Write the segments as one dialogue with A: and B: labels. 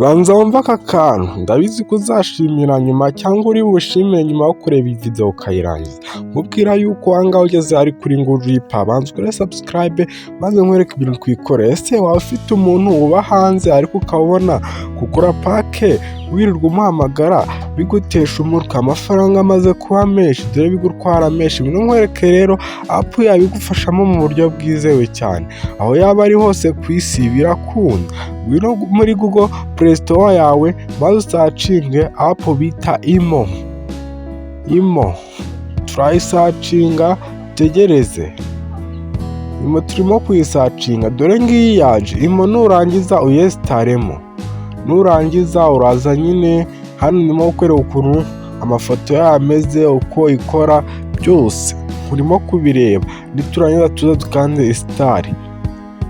A: Banza wumve aka kantu, ndabizi ko uzashimira nyuma cyangwa uri bushimire nyuma yo kureba iyi video ukayirangiza. Mubwira yuko ahangaha ugeze ari kuri Nguripa, banza ukore subscribe maze nkwereke ibintu twikoreye. Ese waba ufite umuntu uba hanze ariko ukabona kugura pack wirirwa umuhamagara bigutesha umutwe, amafaranga amaze kuba menshi, dore bigutwara menshi. Ngwino nkwereke rero app yabigufashamo mu buryo bwizewe cyane, aho yaba ari hose ku isi birakunda. Ngwino muri Google Play Store yawe maze usearchinge app bita Imo. Imo turayisearchinga, dutegereze. Imo turimo kuyisearchinga, dore ngiyi yaje. Imo nurangiza uyinstallemo, nurangiza uraza nyine hano ndimo kukwereka ukuntu amafoto yayo ameze, uko ikora byose urimo kubireba. Niturangiza tuze dukande install.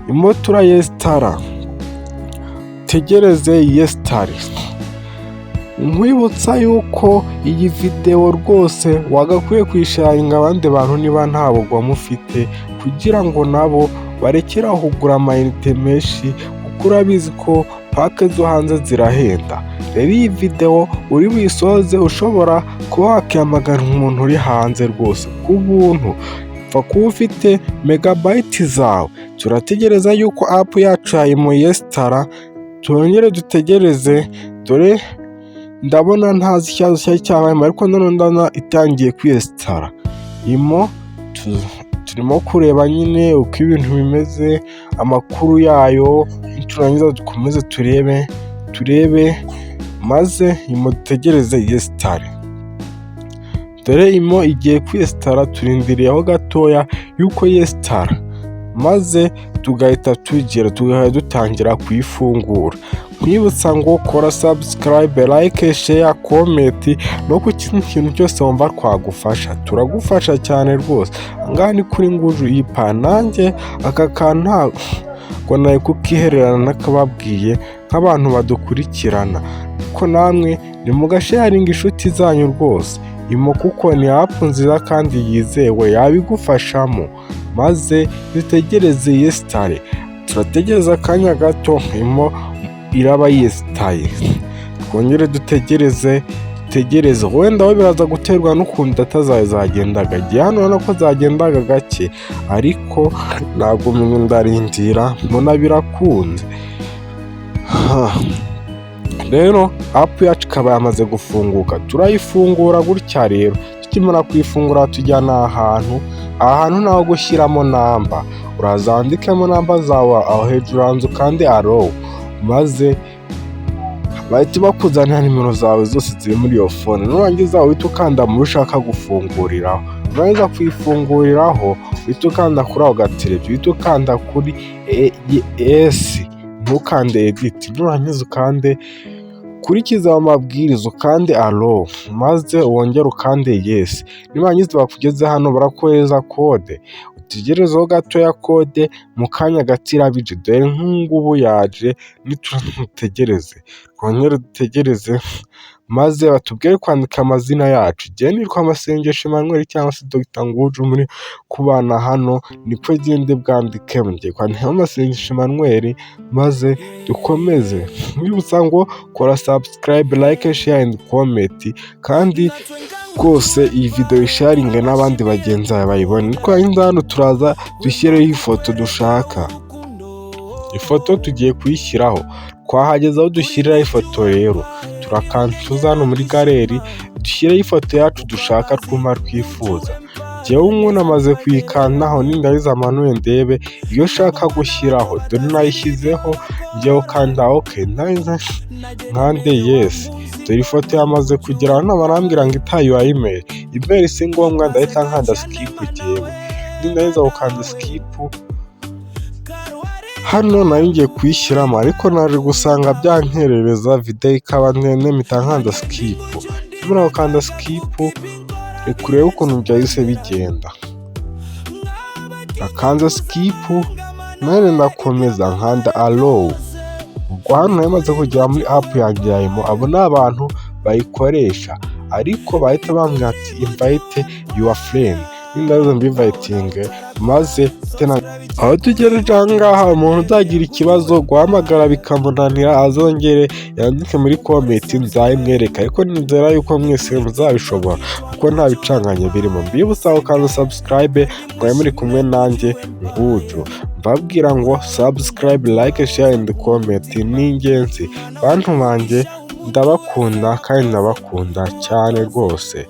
A: Imo turayinstalla, tegereze yinstalle. Nkwibutsa yuko iyi videwo rwose wagakwiye kuyisharinga abandi bantu niba nta bugwamo ufite, kugira ngo nabo barekere aho kugura amayinite menshi, kuko urabizi ko pack zo hanze zirahenda. Rero iyi videwo uri buyisoze ushobora kuba wakihamagara umuntu uri hanze rwose ku buntu, pfa kuba ufite megabyte zawe. Turategereza yuko app yacu ya Imo yinstalla, twongere dutegereze. Dore ndabona ntazi ikibazo cyari cyabayemo, ariko none ndabona itangiye kwinstalla. Imo turimo kureba nyine uko ibintu bimeze, amakuru yayo. Niturangiza dukomeze turebe turebe, maze Imo dutegereze yinstalle. Dore Imo igiye kwinstalla, turindiriyeho gatoya yuko yinstalla, maze tugahita tugera tugahita dutangira kuyifungura. Nkwibutsa ngo kora subscribe, like, share, comment no ku kindi kintu cyose wumva twagufasha, turagufasha cyane rwose. Ngaha ni kuri Nguju Ipa. Nanjye aka kantu ntabwo nari kukihererana nakababwiye nk'abantu badukurikirana, ko namwe nimugasharinga inshuti zanyu rwose Imo, kuko ni app nziza kandi yizewe yabigufashamo. Maze dutegereze yinstalle, turategereza akanya gato, Imo iraba yinstaye. Twongere dutegereze dutegereze, wenda we biraza guterwa n'ukuntu data zawe zagendaga. Igihe hano urabona ko zagendaga gake, ariko nagumye ndarindira mbona birakunze. Rero app yacu ikaba yamaze gufunguka, turayifungura gutya. Rero tukimara kuyifungura tujyana ahantu, aha hantu ni aho gushyiramo namba. Uraza wandikemo namba zawe aho hejuru, hanze ukande allow, maze bahita bakuzanira nimero zawe zose ziri muri iyo phone. Nurangiza uhita ukanda muri ushaka gufunguriraho. Nurangiza kuyifunguriraho uhita ukanda kuri ako gaterebye, uhita ukanda kuri yes, ntukande edit. Nurangiza ukande kurikiza ayo mabwiriza, ukande allow, maze wongere ukande yes. Nibarangiza bakugeze hano, barakohereza code, utegerezeho gatoya, code mu kanya gato iraba ije. Dore nk'ubu yaje, nitutegereze, twongere dutegereze, maze batubwire kwandika amazina yacu. Njyewe nitwa Amasengesho Emmanuel cyangwa se Dr Nguju muri kubana hano, niko ngende bwandikemo. Ngiye kwandikamo Amasengesho Emmanuel maze dukomeze. Nkwibutsa ngo kora subscribe, like, share and comment, kandi rwose iyi video isharinge n'abandi bagenzi bawe bayibone. Nitwarangiza hano turaza dushyireho ifoto dushaka. Ifoto tugiye kuyishyiraho, twahageze aho dushyiriraho ifoto. Rero turakanda, tuza hano muri gallery, dushyireho ifoto yacu dushaka, twumva twifuza. Njyewe umuntu amaze kuyikandaho, nindahiza manuye ndebe iyo ushaka gushyiraho. Dore nayishyizeho, ngiye gukanda OK, ndahiza nkande yes. Dore ifoto yamaze kugera hano, barambwira ngo enter your email. Email si ngombwa, ndahita nkanda skip. Jyewe nindahiza gukanda skip, hano nari ngiye kuyishyiramo, ariko naje gusanga byankerereza videwo ikaba ndende, mpita nkanda skip. Nkimara gukanda skip, reka urebe ukuntu byahise bigenda. Nakanze skip, none ndakomeza nkanda allow. Ubwo hano nari maze kugera muri app yanjye ya Imo. Abo ni abantu bayikoresha, ariko bahita bambwira ati "Invite your friend". Nindaza mbinvitinge maze. Aho tugereje aha ngaha, umuntu uzagira ikibazo guhamagara bikamunanira, azongere yandike muri comment, nzayimwereka. Ariko nizera yuko mwese muzabishobora kuko nta bicanganye birimo. Mbibutsa gukanda subscribe. Mwari muri kumwe nanjye Nguju, mbabwira ngo subscribe, like, share and comment ni ingenzi. Bantu banjye, ndabakunda kandi ndabakunda cyane rwose.